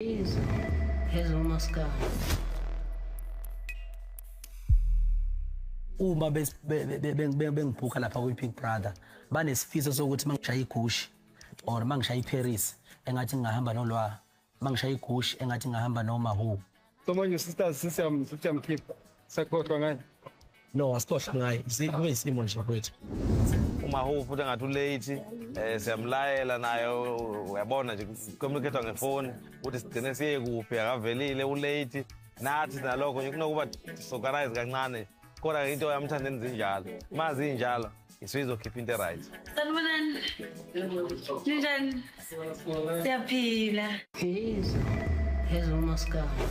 Ezomaskandi. Uma bengibhuka lapha kwi-Big Brother, banesifiso sokuthi mangishaya igushi or mangishaya iParis engathi ngingahamba nolwa, mangishaya igushi engathi ngingahamba noma who. So manje sisters sisiyamkhipha sakhohlwa ngaye. No, asikhohlwa ngaye. Kube isimo nje kwethu. Uma who futhi engathi ulate, siyamlayela naye, uyabona nje communicate ngefoni ukuthi sigcine siye kuphi, akavelile ulate. Nathi nalokho nje kunokuba disorganize kancane. Kodwa into yamthandeni zinjalo. Mazi injalo, isizokhipha into right. Sanibonani. Ninjani? Siyaphila. Ezomaskandi.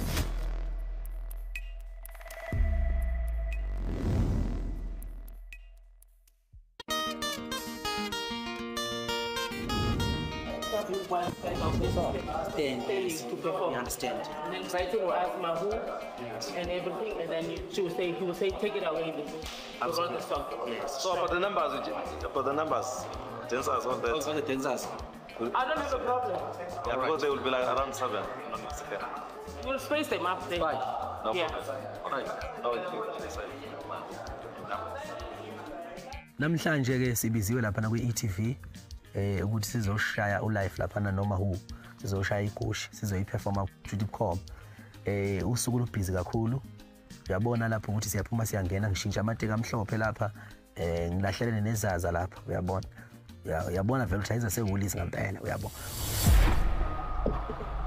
Then you understand. And then Brighton will ask Mahu and everything, and then she will say, he will say, take it away. Absolutely. The song. Yes. So about the numbers, dancers on that. On the dancers. I don't have a problem. Yeah, because they will be like around 7. We'll space them up there. Right. No yeah. problem. Namhlanje ke sibiziwe lapha na kwi-ETV ukuthi sizoshaya ulive lapha noma who, sizoshaya igushi, sizoyiperforma ku-Judy.com. Usuku lubhizi kakhulu. Uyabona lapho ukuthi siyaphuma siyangena, ngishintsha amateki amhlophe lapha, ngilahlelene nezaza lapha, uyabona. Uyabona vele ukuthi ayizasewulisi ngempela, uyabona.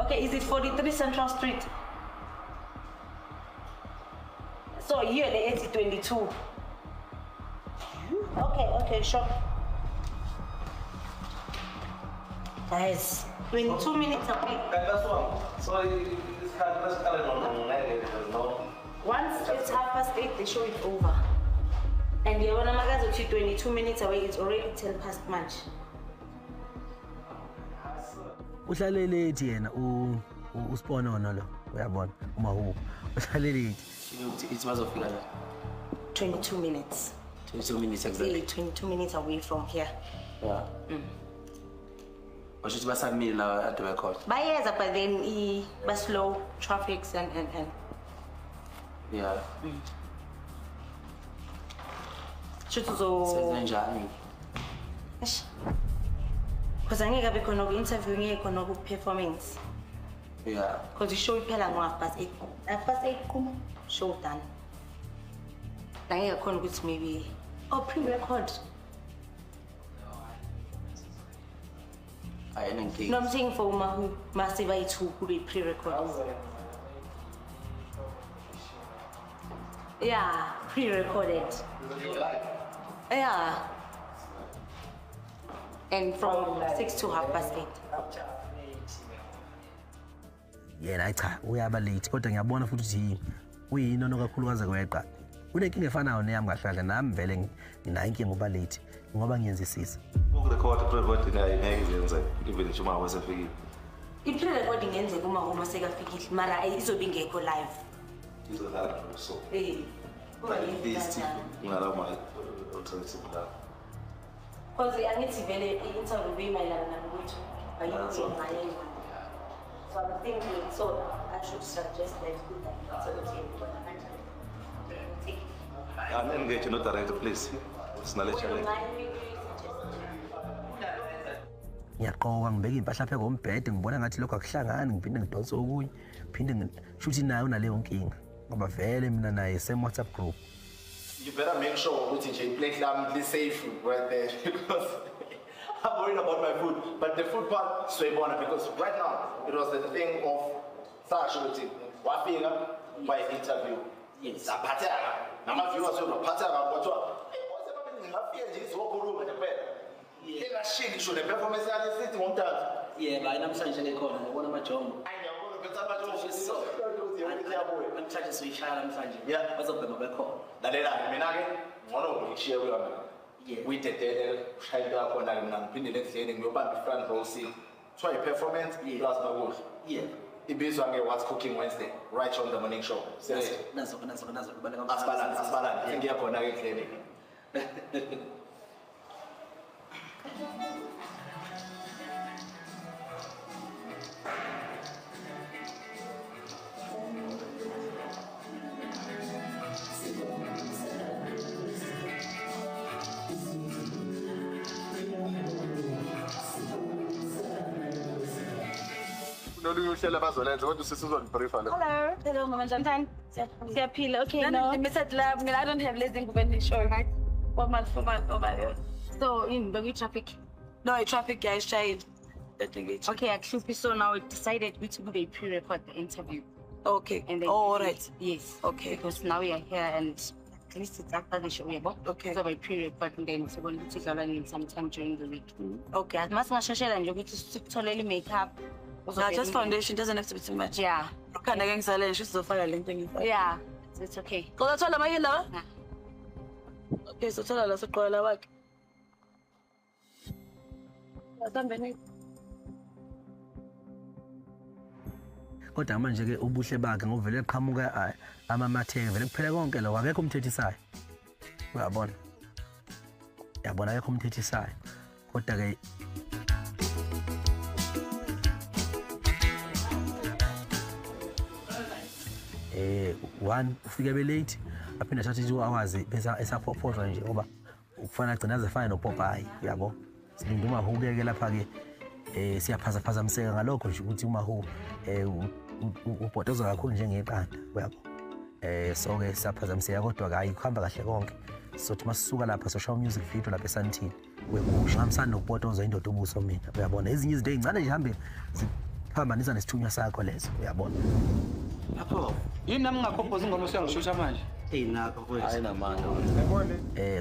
Okay, is it 43 Central Street? So here the 8022. Okay, okay, sure. Guys, 22 minutes away. So this once it's 8:30, they show it over. And the other magazi 22 minutes away, it's already 10 past March. Uhlale late yena uSponono lo, uyabona, uMahu. Uhlale late. It's bazofika 22 minutes. 22 minutes exactly. 22 minutes away from here. Yeah. Basho basamile la ade bekhona. Bayeza, but then ba slow traffics and. Yeah. Shuthi zo senzenjani? Eish. Because angeke abe khona ku-interview, ngeke khona ku-performance. Yeah. Because i-show iphela ngo-8:30. 8:30 kuma show done. Angeke khona ukuthi maybe oh pre-record. I No, I'm saying for Mahu, Masiva 2 could be pre-recorded. Yeah, pre-recorded. Yeah. And from 6 to 8:30. Yena cha, uyaba late kodwa ngiyabona futhi ukuthi uyinono kakhulukazi kweqa. Unenkinga efanayo neyami kahle nami vele nginayo inkinga ngoba late ngoba ngiyenzisisa. Ukurecord pre-recording ayingeke yenze even nje uma wasefikile. I-pre-recording yenzeka uma uma sekafikile mara izobe ingekho live. Izodlala so. Eh. This ngalama alternative la. Because angithi vele i-interview beyimayelana nokuthi ayikho ngaye. So I'm thinking, so I should suggest that okay. I'm engaged, not director, please. Sinale challenge. Ngiyaqoka ngibeka impahla phe kombhede, ngibona ngathi lokho akuhlangani, ngiphinde ngidonse okunye, phinde ngishuthi naye unaleyo nkinga ngoba vele mina naye same WhatsApp group. You better make sure ukuthi nje iplate lami li safe right there because I'm worried about my food, but the food part soyibona because right now it was the thing of sasho ukuthi wafika by interview. Yes. Saphatheka nama viewers yophatheka kwathiwa ngingafika nje izokhuluma nje kuphela. Engashingi ngisho ne performance yakhe sithi ngomthathu. Yebo, hayi namhlanje ke khona ngibona amajongo. Ayi ngiyabona ukuthi amajongo namhlanje soyishaya namhlanje. Yeah. Bazobhema bekhona. Lalela mina ke ngcono ngishiye kuyona. Uyidedele ushaya into yakhona ke mina ngiphindele endlini ngiyobamba i-front row seat. Kuthiwa i-performance plus nokudla. Yeah. Ibizwa nge-What's Cooking Wednesday right on the morning show. Nazo nazo kubaleka. Asibalane asibalane sengiyakhona ke endlini. Lolu uhlelo abazolenza kodwa usizonibriefa lo. Hello. Hello mama njani? Siyaphila. Okay, no. Limited love. I don't have lezi ngubo enishoyo, right? Formal, formal, formal. So, in the traffic. No, traffic guys shayile. Okay, actually, so now we decided we to be pre-record the interview. Okay. And then oh, all right. Yes. Okay. Because now we are here and at least it's after the show. Okay. So we pre-record and then we're going to go sometime during the week. Okay. Must and you to totally makeup. No, just foundation doesn't have to be too much. Yeah. Yeah, it's okay. Okay, so tell us what. Kodwa manje ke ubuhle bakhe ngovele qhamuka amamatheke vele kuphela konke lokho akekho umthethisayo. Uyabona? Uyabona akekho umthethisayo. Kodwa ke one ufike be late aphinde athathe 2 hours bese esaphophozwa nje ngoba ukufana agcina azefana noPopeye uyabo. Silinde uMahu ke lapha ke siyaphazaphazamiseka ngalokho nje ukuthi uMahu ubhotozwa kakhulu njengeqanda uyabo. So ke siyaphazamiseka kodwa hayi kuhamba kahle konke. Sothi masisuka lapha social music video lapha eSandton wekusha ngamsana nokubhotozwa indoda ubuso mina uyabona. Ezinye izinto ezincane nje hambe ziphambanisa nesithunywa sakho leso uyabona. Lapho yini nami ngakhophoza ingoma usuyangishusha manje? Hey nakho kwethu. Hayi namandla.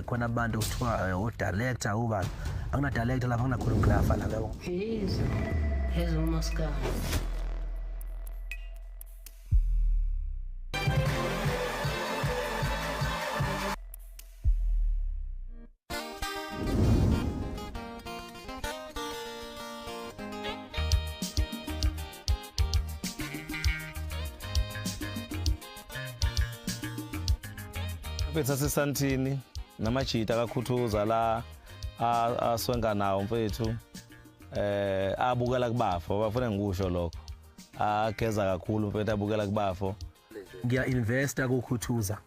Khona abantu kuthiwa o director ubani. Akuna director lapha akuna choreographer lapha yabo. Yes. Here's uMascar. Mfethu sasesantini namajita akakhuthuza la aswenka nawo mfethu abukela kubafo bafuna ngikusho lokho ageza kakhulu mfethu abukela kubafo. Ngiya investa kukhuthuza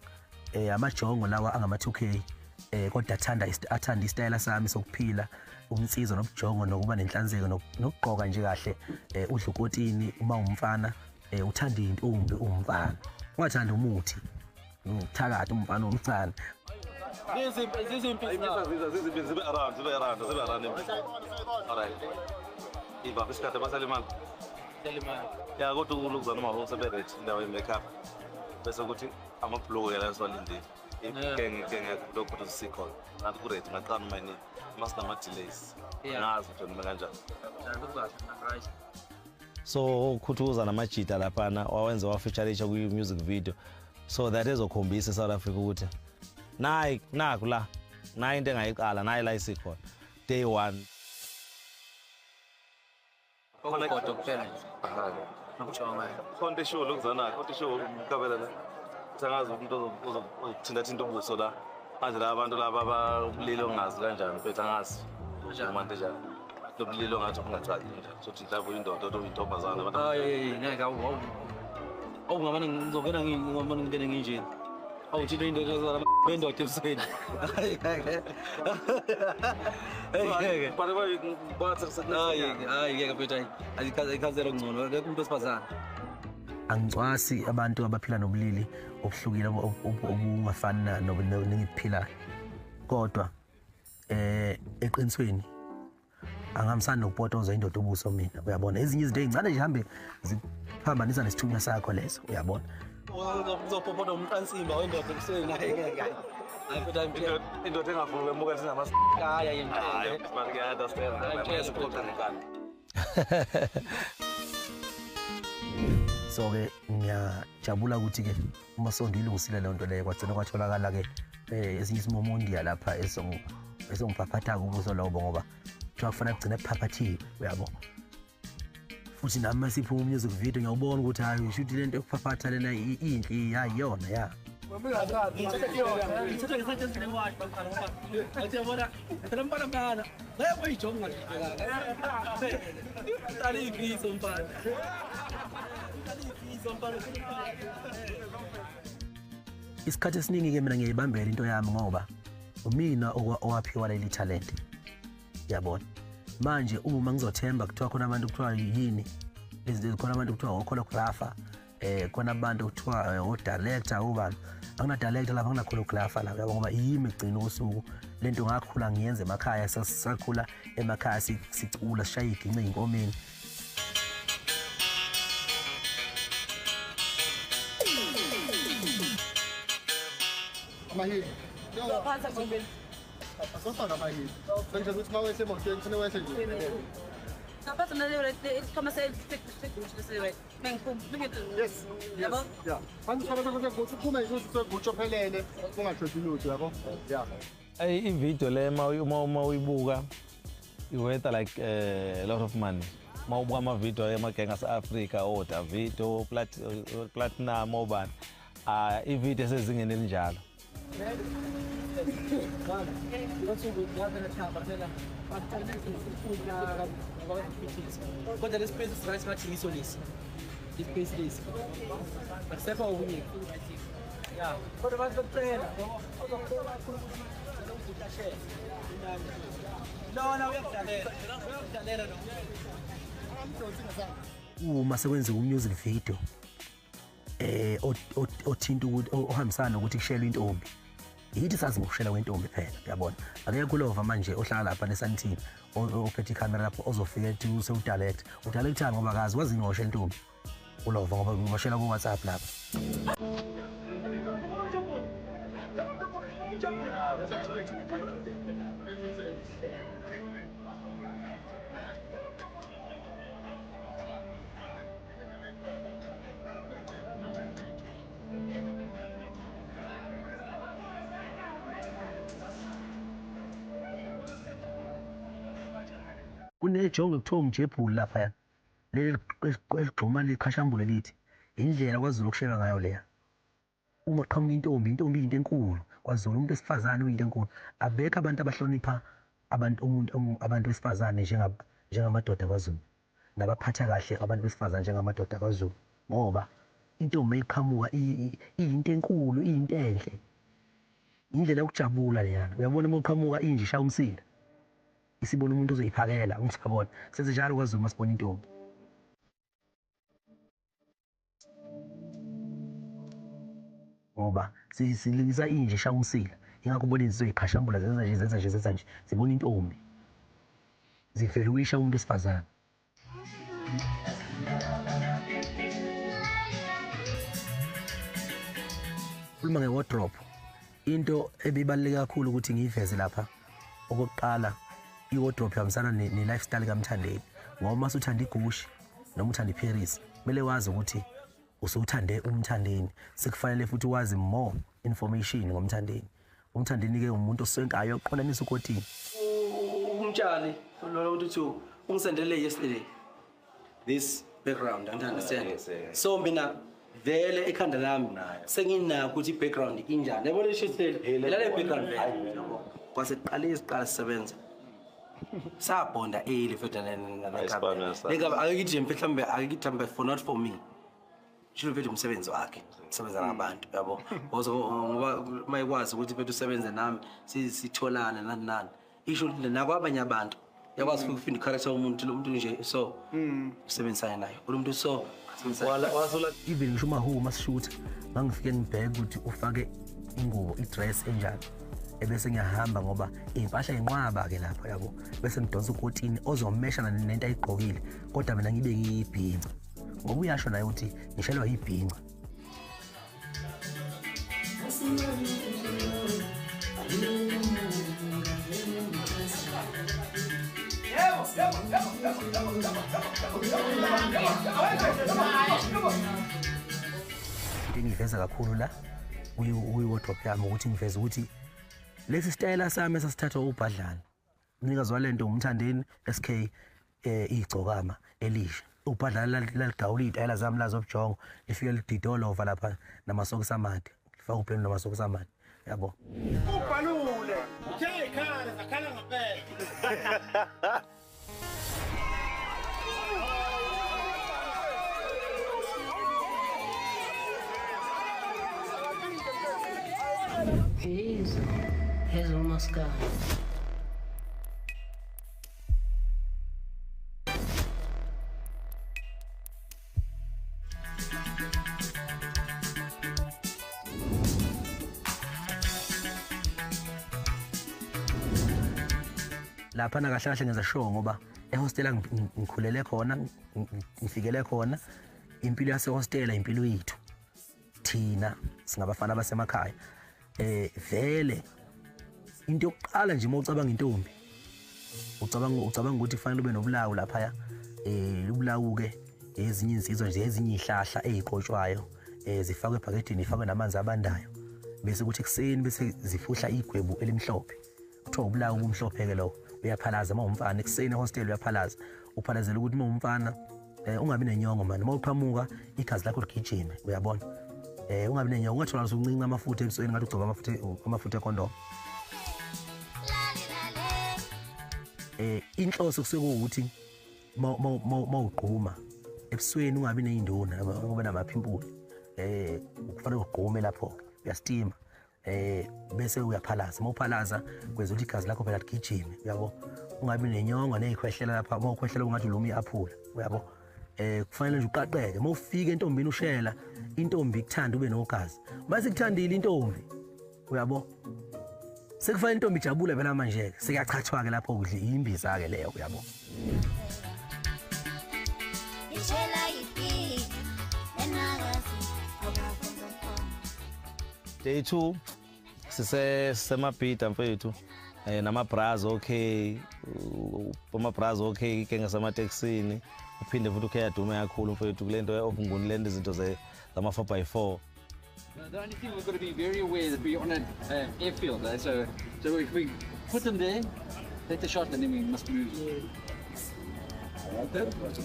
amajongo lawa angama 2K kodwa athanda istyle sami sokuphila umsizo nobujongo nokuba nenhlanzeko nokugqoka nje kahle udla ukotini uma umfana uthanda intombi umfana ungathanda umuthi ngithakatha umfana omncane. Zizimpi zibe around zibe around. All right. Iba isikhathi basalimala. Ya kodwa ukulukuzana uma usebe ready indawo ye-makeup bese kuthi amabhuluku la siwalindile. Igenge lokho ukuthi sikhona. Ngathi ku ready ngaqala manje masinama delays. Ngazi ukuthi noma kanjani. So ukhuthuza namajita laphana wawenza wafeatureisha kwi music video. So that ezokhombisa eSouth Africa ukuthi nayi naku la nayi into engayiqala nayi la isikhona day one. Kodwa kuphela nje. Khona ishow lokuzana, khona ishow ukukabela la. Usangazi umuntu ozothinta thinta ubuso la. Manje la abantu laba abulilo ongazi kanjani mfethu angazi. Umuntu njani. Lobulilo ngathi ungacaci njani. Sothi mhlawumbe uyindoda or uyintombazana abantu. Hayi ngeke awu. Awungamane ngizongena ngingomane ngingene nginjeni. Awuthinte indoda zalama bendoda ebusweni. Hayi ngeke. Hayi hayi ngeke mfethu hayi. Ayikhazela ngcono akekho umuntu osifazana. Angicwasi abantu abaphila nobulili obuhlukile obungafani nengiphilayo. Kodwa eqinisweni angihambisani nokupotoza indoda ubuso mina uyabona. Ezinye izinto ezincane nje hambe ziphambanisa nesithunywa sakho leso uyabona. Uzopopota umqansimba wendoda ebusweni hayi ngeke. Hayi mfethu hayi indoda engafuni ukwemuka sinama hayi hayi hayi but ke understand. So ke ngiyajabula ukuthi ke uMasondo ilungisile leyo nto leyo kwagcina kwatholakala ke esinye isimomondiya lapha esongiphaphata ubuso lobo ngoba kuthiwa kufanele kugcine kuphaphathiwe uyabo. Futhi nami masiphuma music video ngiyawubona ukuthi hayi ushuthi lento yokuphaphatha lena inhle hayi yona ya. Isikhathi esiningi ke mina ngiyayibambela into yami ngoba umina owaphiwa leli talent. Yabona. Manje uma ngizothemba kuthiwa khona abantu kuthiwa yini Lezi khona abantu kuthiwa o-choreographer, khona abantu kuthiwa o-director ubani. Akuna director lapha, akuna choreographer lapha, yabo, ngoba yimi egcina usuku. Lento ngakhula ngiyenza emakhaya, sakhula emakhaya sicula sishaya igince ey'nkomeni. Amahili. Asofaka amahili. Sengisho ukuthi uma wehle emotweni kufanele wehle nje. Yes. Yeah. Manje kufanele ukuthi uphume nje ukuthi uphelele ungashodi lutho, yabo. Yeah. I-video le uma uyibuka i-worth like a lot of money. Uma ubuka ama-video amagenge ase-Afrika, o-Davido, Platinum, obani. I-video esezingeni elinjalo. Kodwa le space right ngathi ngiso lesi. Ispace lesi. Akusekho okunye. Yeah. Kodwa abantu bekucela ngoba lona uyakudlalela. Uyakudlalela lo. Uma sekwenziwa umusic video othinta ukuthi ohambisana nokuthi kushelwe intombi. Yithi sazi ngokushela kwentombi phela, uyabona. Akekho ulova manje ohlala lapha nesantini ophethe ikhamera lapho ozofika ethi usewudirector. Udirector ngoba akazi wazi ngoshela intombi. Ulova ngoba ngoshela ku WhatsApp lapha. Kunejongo ekuthiwa umjebhuli laphaya, leli eligxuma liqhashambule lithi indlela kwaZulu okushelwa ngayo leya. Uma qhamuka intombi, intombi iyinto enkulu kwaZulu, umuntu wesifazane uyinto enkulu. Abekho abantu abahlonipha abantu besifazane njengamadoda kwaZulu, nabaphatha kahle abantu besifazane njengamadoda kwaZulu, ngoba intombi eqhamuka iyinto enkulu, iyinto enhle, indlela yokujabula leyana. Uyabona uma uqhamuka inje ishaya umsila, isibona umuntu ozoyiphakela, ungisabona. Senze njalo kwaZulu masibona intombi. Ngoba silingisa inje ishaya umsila, ingakho ubona izizoyiqhashambula zenza nje zenza nje zenza nje, zibona intombi. Zivele ukuyisha umuntu wesifazane. Khuluma nge-wardrobe, into ebibaluleke kakhulu ukuthi ngiyiveze lapha, okokuqala i-wardrobe ihambisana ne-lifestyle kaMthandeni. Ngoba uma usuthanda iGucci noma uthanda iParis, kumele wazi ukuthi usuthande uMthandeni. Sekufanele futhi wazi more information ngoMthandeni. UMthandeni-ke umuntu oswenkayo oqondanisa ukotini. Umtshali lo ukuthi ungisendele yesterday this background, I understand. So mina vele ekhanda lami senginakho ukuthi i-background injani. Yabona le shit le background vele. Kwase siqala sisebenza. Sabonda early futhi nalengaba ake ngithi mhlawumbe ake ngithi mhlawumbe for not for me. Shilo mfethu umsebenzi wakhe, usebenza nabantu, yabo. Ngoba mayikwazi ukuthi mfethu usebenze nami sitholane nani nani. Isho ukuthi nakwabanye abantu yakwazi ukufunda character womuntu lo muntu nje so usebenzisana naye. Lo muntu so wasula even ngisho uMahu masishutha ngangifike ngibheke ukuthi ufake ingubo i-dress enjani. Ebese ngiyahamba ngoba impahla inqwaba ke lapha, yabo. Bese ngidonsa ukotini ozomesha nento ayigqokile, kodwa mina ngibe ngiyibhinca. Ngoba uyasho naye ukuthi ngishelwa yibhinca. Into engiyiveza kakhulu la kuyi-wardrobe yami ukuthi ngiveze ukuthi lesi sitayela sami esasithathwa uBhadlana. Umnikazi walento uMthandeni SK igcokama elisha. UBhadlana laligawula iy'tayela zami lazobujongo, lifike lididolova lapha namasokisi amade. Lifaka ublend namasokisi amade, yabo. Ubhalule, uthe ikhala zakhala ngempela. Here's umaskandi. Laphana kahle kahle ngenza sure ngoba ehostela ngikhulele khona, ngifikele khona. Impilo yasehostela impilo yethu thina singabafana basemakhaya. Vele into yokuqala nje uma ucabanga intombi ucabanga ukuthi kufanele ube nobulawu laphaya. Ubulawu ke ezinye insizwa nje, ezinye izihlahla eziqotshwayo, zifakwe ebhakedeni, ifakwe namanzi abandayo, bese kuthi ekuseni bese zifuhla igwebu elimhlophe. Kuthiwa ubulawu obumhlophe ke lokho. Uyaphalaza uma umfana ekuseni ehostel, uyaphalaza, uphalazela ukuthi uma umfana ungabi nenyongo mani, uma uqhamuka igazi lakho ligijime, uyabona. Ungabi nenyongo, ungathola usuncinca amafutha ebusweni ngathi ugcoba amafutha ekhondom. Inhloso kusuke kuwukuthi mawugquma ebusweni ungabi neyinduna, ube namaphimpuli. Kufanele ugqume lapho, uyastima, bese uyaphalaza. Uma uphalaza kwenza ukuthi igazi lakho phela ligijime, uyabo. Ungabi nenyongo nezikhwehlela lapha, uma ukhwehlela ungathi uluma i-aphula, uyabo. Kufanele nje uqaqeke. Uma ufika entombini ushela, intombi ikuthanda, ube nogazi. Mase ikuthandile intombi, uyabo, sekufanele intombi ijabule phela manje, sekuyachathwa ke lapho, kudla imbiza ke leyo, uyabo. Day 2 sisemabhida mfethu, namabras okay, amabras okay ke ngasemateksini. Uphinde futhi ukhe yadume kakhulu mfethu kule nto of Nguni, lento izinto zama 4x4. The only thing we've got to be very aware that we're on an airfield, so if we put them there, take the shot, and then we must move.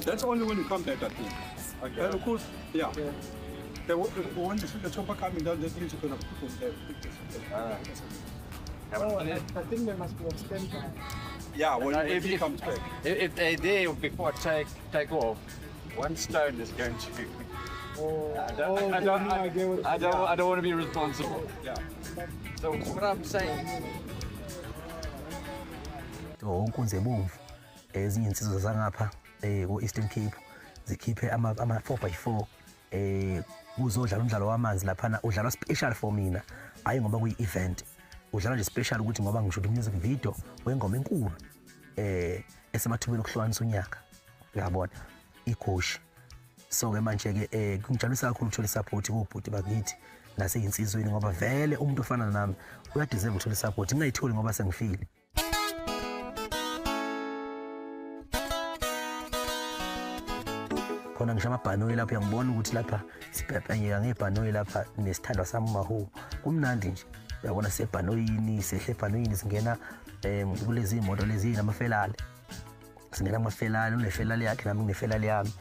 That's only when you come back, I think. Okay. And of course, yeah. When you see the chopper coming down, that means you're going to put them there. Oh, I think they must be on standby. Yeah, when if he comes back. If they're there before I take off, one stone is going to. Oh, I don't want to be responsible. Yeah. So what I'm saying. Onkunzi ebomvu, ezinye insizwa zangapha ko-Eastern Cape zikhiphe ama 4x4 uzodlala umdlalo wamanzi laphana, udlalwa special for mina, hayi ngoba kuyi-event, udlala nje special ukuthi ngoba ngishuta music video wengoma enkulu esemathubeni okuhlukanisa unyaka, uyabona, igoshi. So ke manje ke kungijabulisa kakhulu ukuthola isupport kubhuti bakithi naseyinsizweni, ngoba vele umuntu ofana nami uyadeserve ukuthola isupport, ngingayitholi ngoba sengifile. Khona ngisho amabhanoyi lapha, uyangibona ukuthi lapha sibhebhenyeka ngebhanoyi lapha nesithandwa sami uMahu, kumnandi nje, uyabona, sisebhanoyini, sehle ebhanoyini, singena kulezi imoto lezi namafelali, singena amafelali, unefelali yakhe nami nginefelali yami.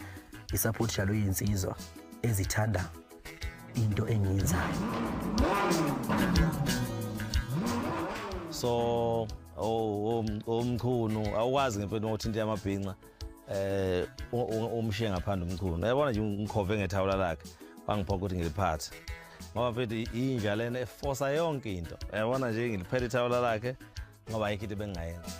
Isupport njalo yezinsizwa ezithanda into engiyenzayo. So omkhulu awukwazi ngempela ukuthinta amabhinca, umshiye ngaphandle umkhulu. Uyabona nje ngikhove ngethawula lakhe, wangiphoqa ukuthi ngiliphathe ngoba mfethu inja lena efosa yonke into. Uyabona nje ngiliphethe ithawula lakhe ngoba ayikho into bengingayenza.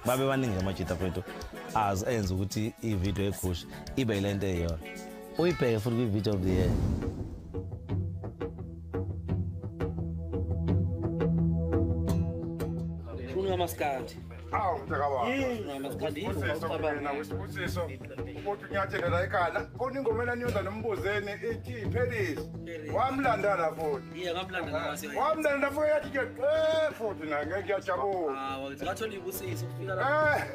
Babe baningi amajita mfethu azenza ukuthi ivideo yeGush ibe yilento eyiyona. Uyibheke futhi kwi-video of the year. Unamaskandi. Awu mntakababa. Unamaskandi. Uthi unyathele la ekhaya. Khona ingoma enaniyoza nombuzeni ithi Paris. Wamlanda la futhi. Yeah, ngamlanda la. Wamlanda futhi yathi ke futhi na ngeke ngiyajabula. Ah, ngathola ibusiso ukufika la.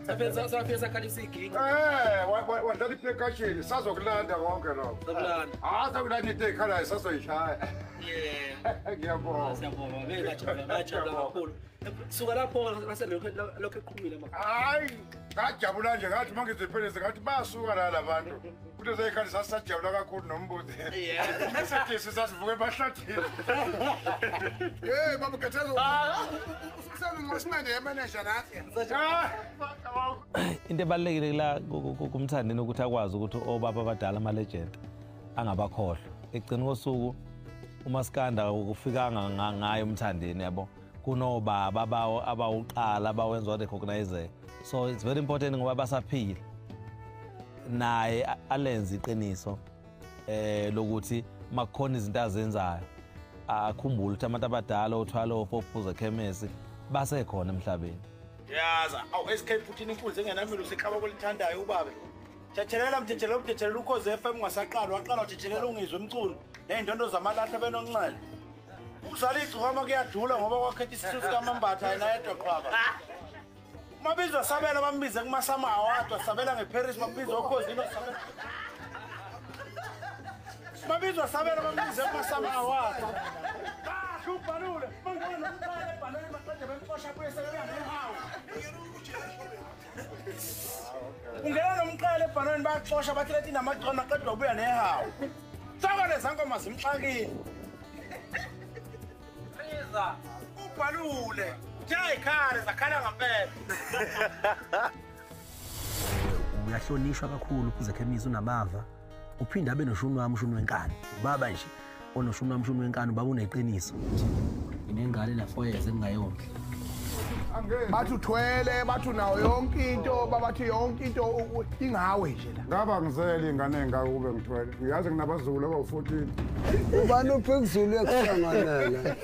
Safeza khalisa igingi. Wadlala ipercussion, sazokulanda konke lokho. Sazokulanda. Ah, sazokulanda into ekhalayo sazoyishaya. Yeah. Ngiyabonga. Siyabonga. Ngajabula kakhulu. Suka lapho lokho eqhumile mama. Hayi, ngajabula nje ngathi mangiziphelise ngathi basuka la labantu. Kuthi seyikhathi sasajabula kakhulu nombuzi. Sithi sasivuke emahlathini. Hey baba Khathazo. Usengosimende yemanager nathi. Into ebalulekile la kumthandeni ukuthi akwazi ukuthi obaba abadala ama legend angabakhohlwa. Ekugcina kosuku uMaskanda ukufikanga ngayo umthandeni yabo. Kunobaba abawuqala abawenza recognize. So it's very important ngoba basaphila. Naye alenze iqiniso lokuthi makukhona izinto azenzayo akhumbule ukuthi abantu abadala othwala ofophuza khemesi basekhona emhlabeni. Yaza awu SK Putin inkunzi engenamilo seqaba kolithandayo ubabe. Thethelela mthethelela umthethelela ukhoze FM ungasaqala waqala uthethelela ungizwe umculo nezindondo zamalahle benonxele. Ukuzala igcokama kuyadula ngoba kwakhetha isithuthi kaMambatha yena yedwa qhwaba. Mabizwa sabela bambize kumasama awadwa sabela ngeParis bambize okhozini sabela. Mabizwa sabela bambize kumasama awadwa. Kahle ubhalule mangena umqale ebhalweni maqede bemxosha kuye sebehambe. Ungena nomqale ebhalweni baxosha bathi lethi namagcona qedwa buya nehawu. Saka lezangoma zimxakile. Ubhalule uyayikhale zakhala ngempela. Uyahlonishwa kakhulu uPhuzekhemisi unamava. Uphinde abe noshumi wami ushumi wenkani. Baba nje onoshumi wami ushumi wenkani baba uneqiniso. Inengane na 4 years engingayondli. Bathi uthwele, bathi unawo yonke into, babathi yonke into ingawe nje la. Ngaba ngizele ingane engaka kube ngithwele. Ngiyazi nginabazukulu abawu14. Ubani uphi kuZulu ekuhlanganela?